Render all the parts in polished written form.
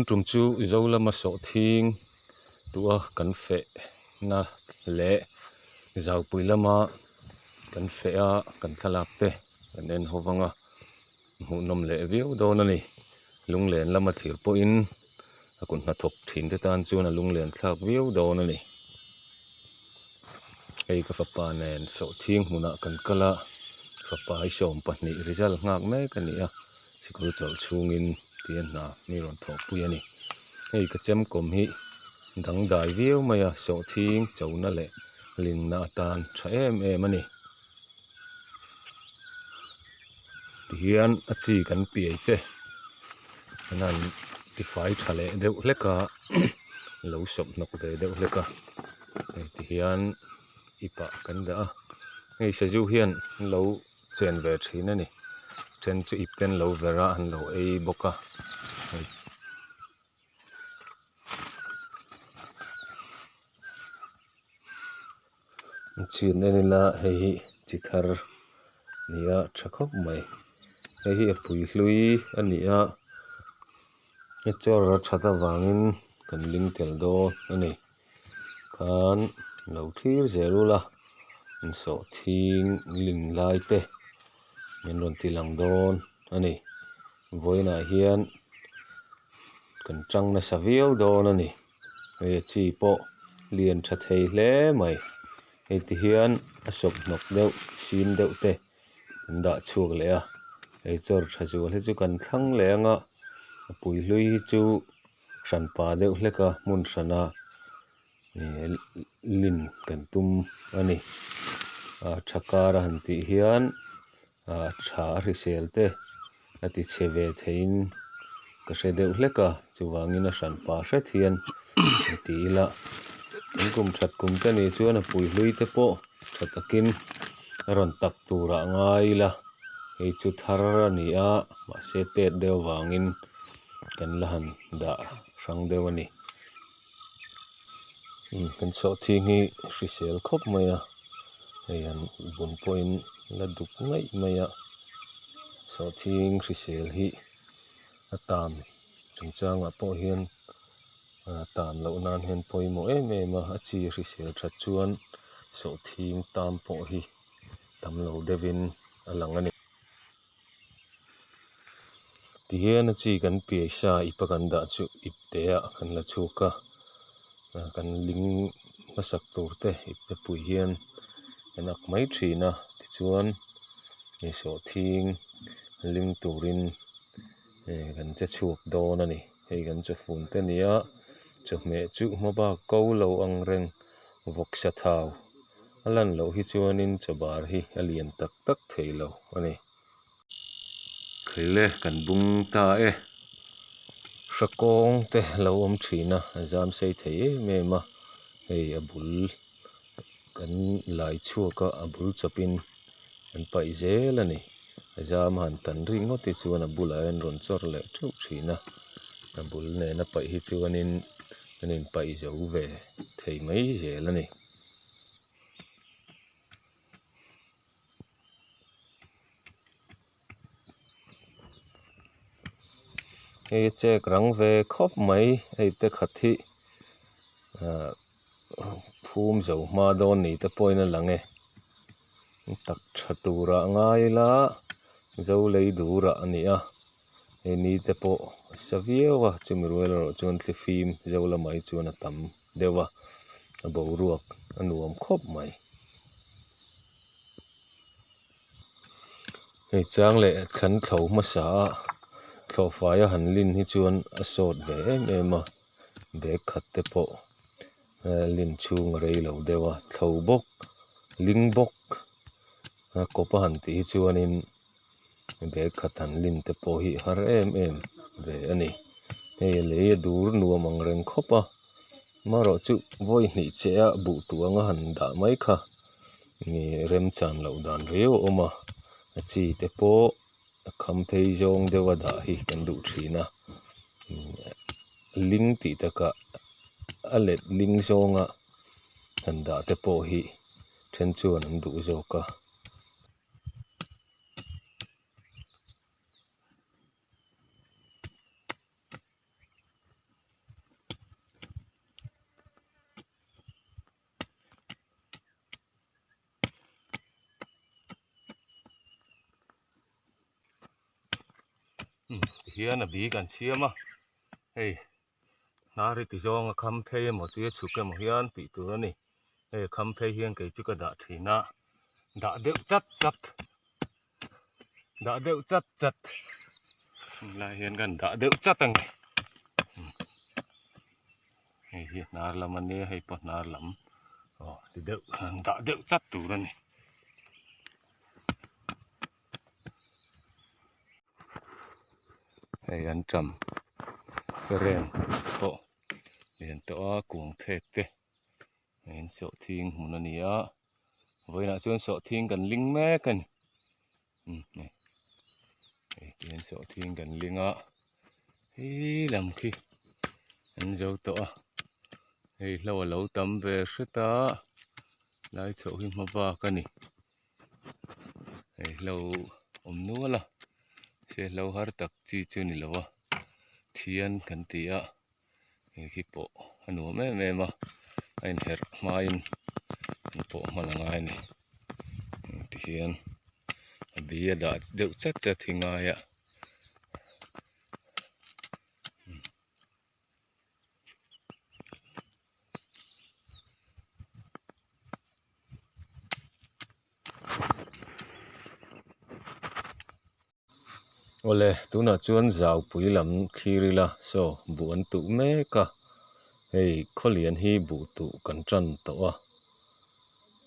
tum chu zo lama sawhthing tua kan fehna leh zaupui lama kan feh a kan thlalak te kan en ho vang a hmuhnawm leh viau dawn a ni lunglen lama thlir pawhin a kut hnathawk thin te tan chuan a lunglen thlak viau dawn a ni hei ka fapa nen sawhthing hmunah kan kal a fapa hi 12 result nghak mek a ni a. Sikul chawlh chhungin tia hna mi rawn thawhpui a ni. Hei ka chemkawm hi dangdai viau mai a, sawhthing chona leh hlimna atan tha em em a ni. Tihian a chi kan piai te an han tifai tha leh deuh hlek a, lo sawp hnawk ve deuh hlek a, hei tihian ipah kan dah a, hei sazu hian lo. Chen ve thin a ni. Then chu ip ten lo ver a an lo ei bawk a hei. Chhin en ila hei hi chi thar a ni a tha khawp mai. Hei hi a pui hlui a ni a he chaw a that avangin kan ling tel dawn a ni. Khan lo thlir zel ula insawhthing lim lai te min rawn ti lang dawn a ni vawiinah hian kan tang nasa viau dawn a ni hei a chi pawh lian tha thei hle mai hei ti hian a sawp hnawk deuh sim deuh te an dah chhuak leh a hei chawr tha zual hi chu kan thlang leh anga a pui hlui hi chu. Hranpa deuh hlek a hmun hrana ih lim kan tum a ni a tha kar a han tih hian ah tha a hrisel te a ti chhe ve theiin ka hre deuh hlek a chuvangin a hranpa hret hian han ti ila kan kum that kum te nih chuan a pui hlui te pawh tha takin a rawn tak turah ngai ila hei chu thar a ni a mahse tet deuh avangin. Kan la han dah hrang deuh a ni. Kan sawhthing hi hrisel khawp mai a, hei han bun pawhin la duk ngaih mai a, sawhthing hrisel hi a tam chungchangah pawh hian tam loh nan hian pawimawh em em a, a chi hrisel that chuan sawhthing tam pawh hi tam lo deuhin a lang a ni. Tihian a chi kan piai sa ip a kan dah chu ip te ah kan la chhuak a kan ling hmasak tur te ip te pui hian kan ak mai thin a tichuan hei sawhthing ling turin kan che chhuak dawn a ni hei kan chawfun te a ni a chawhmeh chu hmabak ko lo ang reng vawksa thau. A lan loh hi chuanin chawbar hi a lian tak tak thei lo a ni. Kheile kan bung ta e. Hrakawng te lo awm thin a, a zam sei thei em em a. Hei a bul kan lai chhuak a, a bul chawpin an paih zel a ni. A zam a han tan rik ngawt hi chuan a bulah hian rawn chawr leh teuh thin a. A bul nena paih hi chuanin an inpaih zo ve thei mai zel a ni. Hei chek rang ve khawp mai hei te khat hi ahh phum zo hma dawn ni te pawhin a lang e tak tha turah ngai ila zo lei durah a ni a hei ni te pawh a sa viau a chumi rual erawh chuan thlifim zo lamah hi chuan a tam deuh a a boruak a nuam khawp mai. Hei chang leh thlan thlo hmasa a thlawhfai a han lin hi chuan a sawt ve em em a bag khat te pawh lin chhung a rei lo deuh a thlo bawk ling bawk a kawp a han tih hi chuanin bag khat han lin te pawh hi har em em ve a ni hei lei a dur nuam ang reng khawp a. Marawh chu vawi hnih che a buh tuh anga han dah mai kha nge remchan loh dan riau a awm a, a chi te pawh a kham phei zawng deuh a dah hi kan duh thin a, ling tih takah a let ling zawnga han dah te pawh hi then chuan an duh zawk a. Tihian a bi kan siam a, hei hnar hi ti zawng a kham phei emaw tia chhuk emaw hian tih tur a ni. Hei a kham phei hian kei chu ka dah thin a, dah deuh chat chat, dah deuh chat chat, helai hian kan dah deuh chat a ni. Hei hi hnar lam a nia, hei pawh hnar lam aw ti deuh dah deuh chat tur a ni. Hei an ṭam reng pawh lian tawh a kung phek te in sawhthing hmun a ni a vawiinah chuan sawhthing kan ling mek a ni umm hei hei tihian sawhthing kan ling a he lam khi an zo tawh a hei hlo a lo tam ve hret a lai chhoh hi hma bak a ni. Hei hlo awm nual a se hlo har tak chi chu ni lo a thian kan ti a hei khi pawh a nuam em em a a inherh hmain an pawh hman a ngai a ni tihian a bi a dah deuh chat chat hi ngai a. Awle tunah chuan zaupui lam thlir ila saw buh an tuh mek a hei khawlian hi buh tuh kan tan tawh a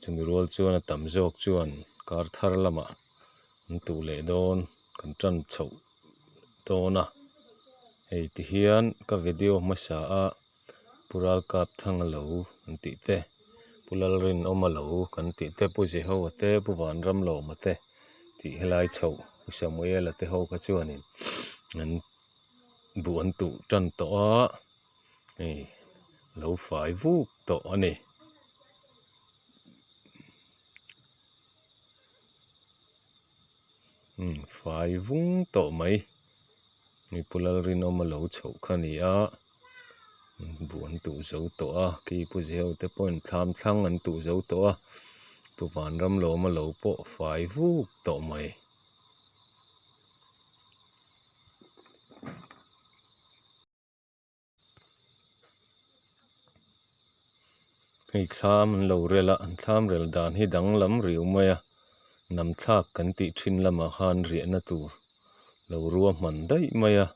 chumi rual chuan a tam zawk chuan kar thar lamah an tuh leh dawn kan tan chhoh dawn a hei tihian ka video hmasa a. Pu Ralkapthanga lo kan tih te, Pu Lalrinawma lo kan tih te, Pu Jehoa te, Pu Vanramlawma te tih helai chhoh Pu Samuela te ho kha chuanin an buh an tuh tan tawh a, hei lo fai vuk tawh a ni. Umm fai vung tawh mai. Hei Pu Lalrinawma lo chhoh kha a ni a. Buh an tuh zo tawh a khi pu zeu te pawhin thlam thlang an tuh zo tawh a pu Vanramlawma lo pawh fai vuk tawh mai. Hei thlam an lo rel a an thlam rel dan hi danglam riau mai a nam thlak kan tih thin lamah khan riahna tur lo ruahman daih mai a.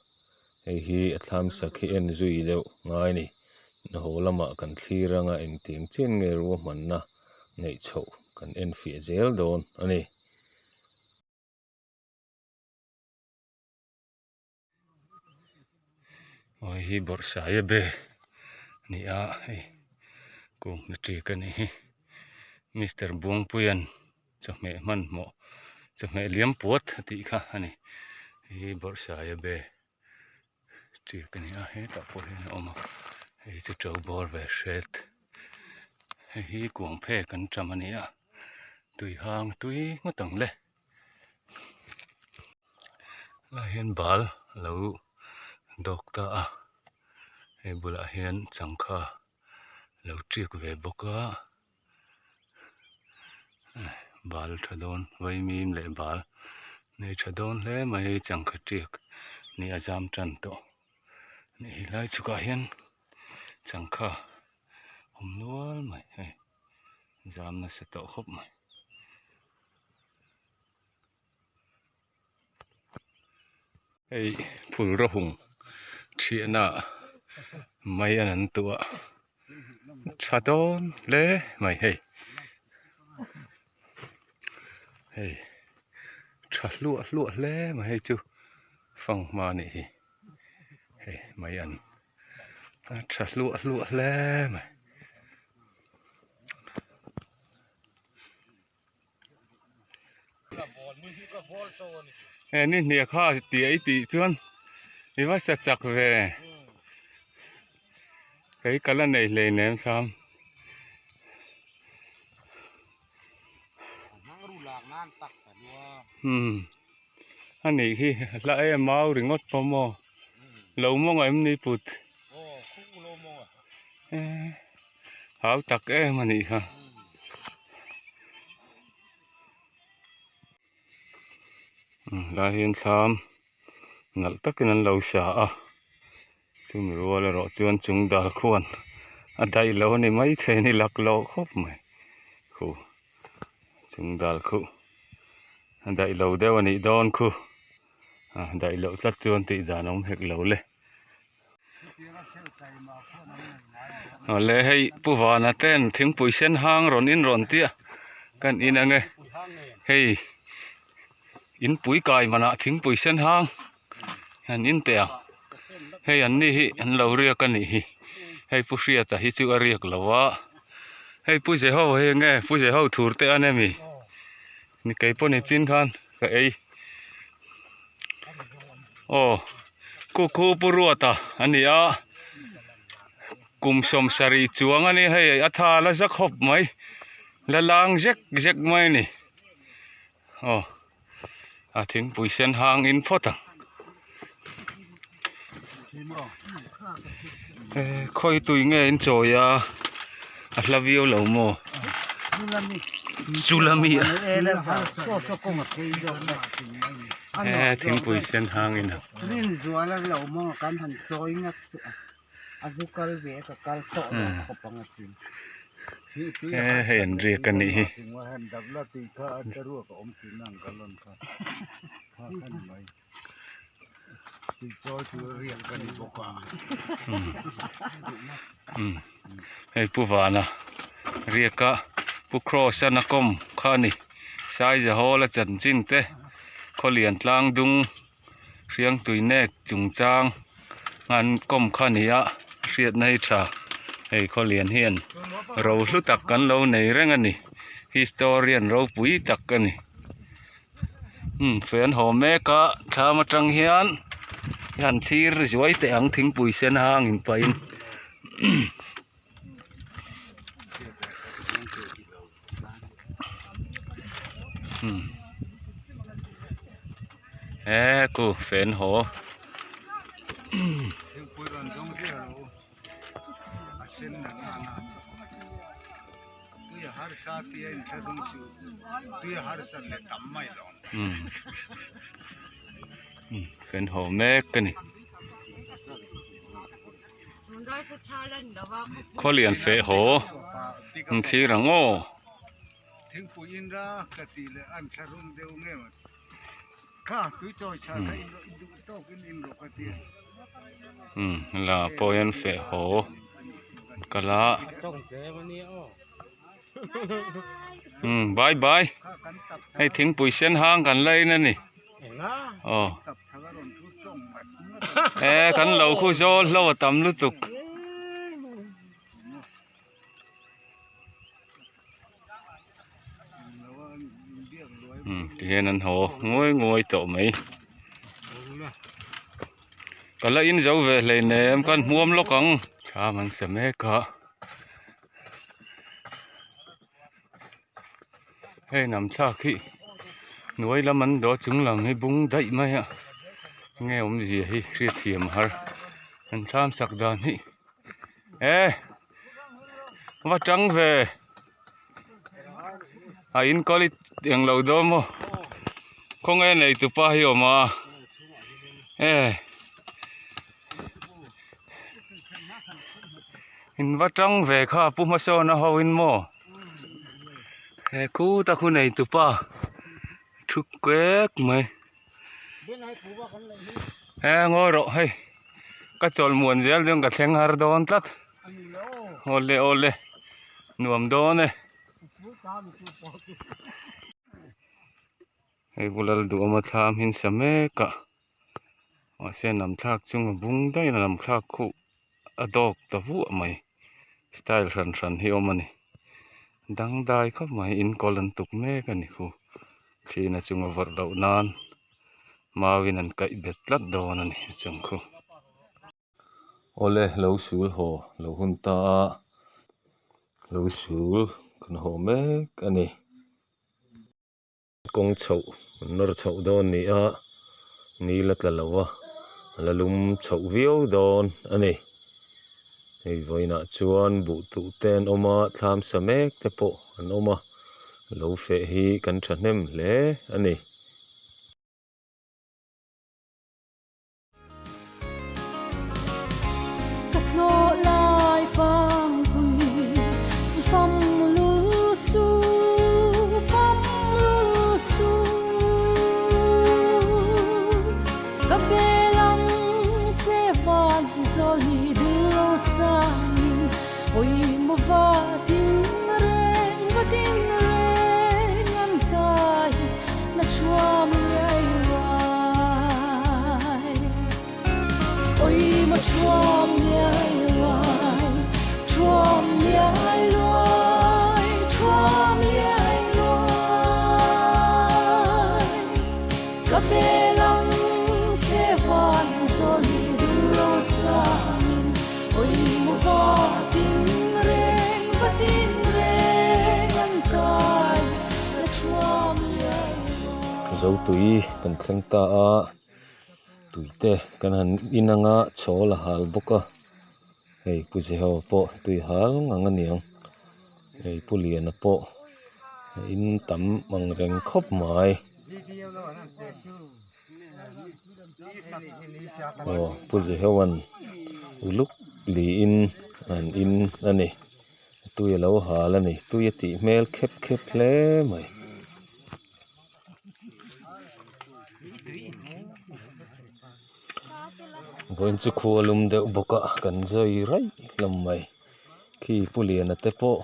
Hei hi a thlam sak hi en zui deuh ngai a ni. Haw lamah kan thlir anga engtiang chian nge ruahmanna neih chhoh kan en fiah zel dawn a ni. Aw hei hi bawrhsaia be a ni a hei kung hna ṭik a nih hi mister Buangpuia'n chawhmeh hmanhmawh chawhmeh liam puat a tih kha a ni hei hi bawrhsaia be ṭik a ni a hetah pawh hian a awm a hei chu to bawr ve hret hei hi kuang phek an ṭam a ni a tui hang tui ngawt ang le. Helaiah hian bal a lo dawk ta a hei bulah hian changkha a lo tiak ve bawk a bal tha dawn vaimim leh bal nei tha dawn hle mai hei changkha tiak ni a zam tan tawh a nih hi helai chhukah hian changkha awm nual mai hei zam nasa tawh khawp mai. Hei phul rawhung thiahna mai an an tuah tha dawn hle mai hei hei tha hluah hluah hle mai hei chu fanghma a nih hi hei mai an a tha hluah hluah hle mai. He ni hniak kha tih i tih chuan i va sa chak ve kei ka la nei hleinem thlam umm a nih hi hla em mau ringawt pawh maw lo mawng em ni put Hau tak em a nih kha. Lai hian thlam Nalh takin an lo sa a, chumi rual erawh chuan chung dal khuan a daih lo a ni maithei a ni laklawh khawp mai khu chung dal khu a daih lo deuh a nih dawn khu a daih loh tlat chuan tih dan a awm hek lo le. Awle hei Pu Vana ten thingpui sen hang rawn in rawn tia kan in ange hei inpui kai manah thingpui sen hang an in teh ang hei an ni hi an lo riak a nih hi hei Pu Hriata hi chu a riak lo a hei Pu Jeho hei enge Pu Jeho thur te an emi ni keipawh ni chin khan ka ei. Aw kukhu pu ruata a ni a kum sawmsarih chuang a ni hei a tha la za khawp mai la lang zek zek mai a ni aw a thingpui sen hang in phawt ang khawi tui nge in chawi a a hla viau lo maw chulami a he thingpui sen hang in he hei an riak a nih hi. Hei Pu Vana riaka Pu Cross a nakawm kha a ni Saizahawla chanchin te Khawlian tlang dung Hriangtui nek chungchang an kawm kha a ni a hriatna hi tha hei Khawlian hian ro hlu tak kan lo nei reng a ni historian ropui tak a ni. Umm fei an haw mek a thlam atang hian han thlir zuai teh ang thingpui sen hang in pahin umm he ku fei an haw. Kan haw mek a ni khawlian feh haw an thlir ang aw. Umm la pawh hian feh haw an kal a umm bye bye hei thingpui sen hang kan la in a ni aw e kan lo khu zawl hlo a tam lutuk. Tihian an haw nguai nguai tawh mai ka la in zo ve hleinem kan hmuam lawk ang thlam an sa mek a hei nam thlak hi hnuai lam an dawh chung lam hi bung daih mai a enge awmzia hi hriatthiam a har an thlam sak dan hi e va tang ve a in kawl i eng lo dawn maw khawnge nei tupa hi awm a e in va tang ve kha pu hmasawn a ho in maw he khuta khu nei tupa thu kek mai. He ngawi rawh hei ka chawlh muan zel dawn ka thleng har dawn tlat awle awle nuam dawn e hei bula duhawm a thlam hi an sa mek a mahse lam thlak chung a bung daih a lam thlak khuh a dawk ta vuah mai style hran hran hi a awm a ni dangdai khawp mai in kawl an tuk mek a ni khu. Thlina chunga vawrh loh nan mauin an kaih bet tlat dawn a ni a chung khu. Awle lo sul haw lo hun ta a, lo sul kan haw mek a ni. Kawng chhoh an nawr chhoh dawn ni a, ni la tla lo a, a la lum chhoh viau dawn a ni. Hei vawiinah chuan buh tuh te an awm a, thlam sa mek te pawh an awm a. Lo feh hi kan thahnem hle a ni. Zotui kan thleng ta a tui te kan han in anga chhawl a hal bawk a hei pu Jeho pawh tui hal ngang a niang hei pu Liana pawh a in tam ang reng khawp mai. Aw Pu Jehoa'n uluk liin an in a ni tui a lo hal a ni tui a tih hmel khep khep hle mai. Vawiin chu khua lum deuh bawk a kan zai raih hlawm mai khi Pu Liana te pawh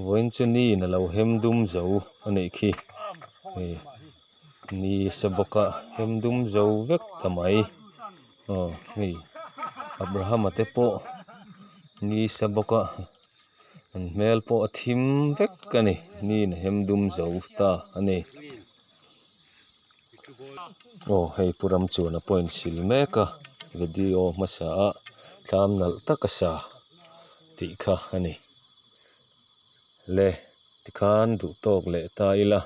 vawiin chu ni in a lo hem dum zo a nih khi hei. Ni sa bawk a hem dum zo vek ta mai aw hei Abraham-a te pawh ni sa bawk a an hmel pawh a thim vek a ni ni in a hem dum zo ta a ni aw hei pu ram chuan a pawh in sil mek a video hmasa ah tlam nalh tak a sa tih kha a ni le tikhan duh tawk leh ta ila.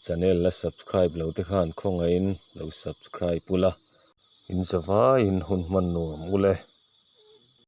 Channel la subscribe lo te khan khawngaihin lo subscribe ula. In zavaiin hun hman nuam ule.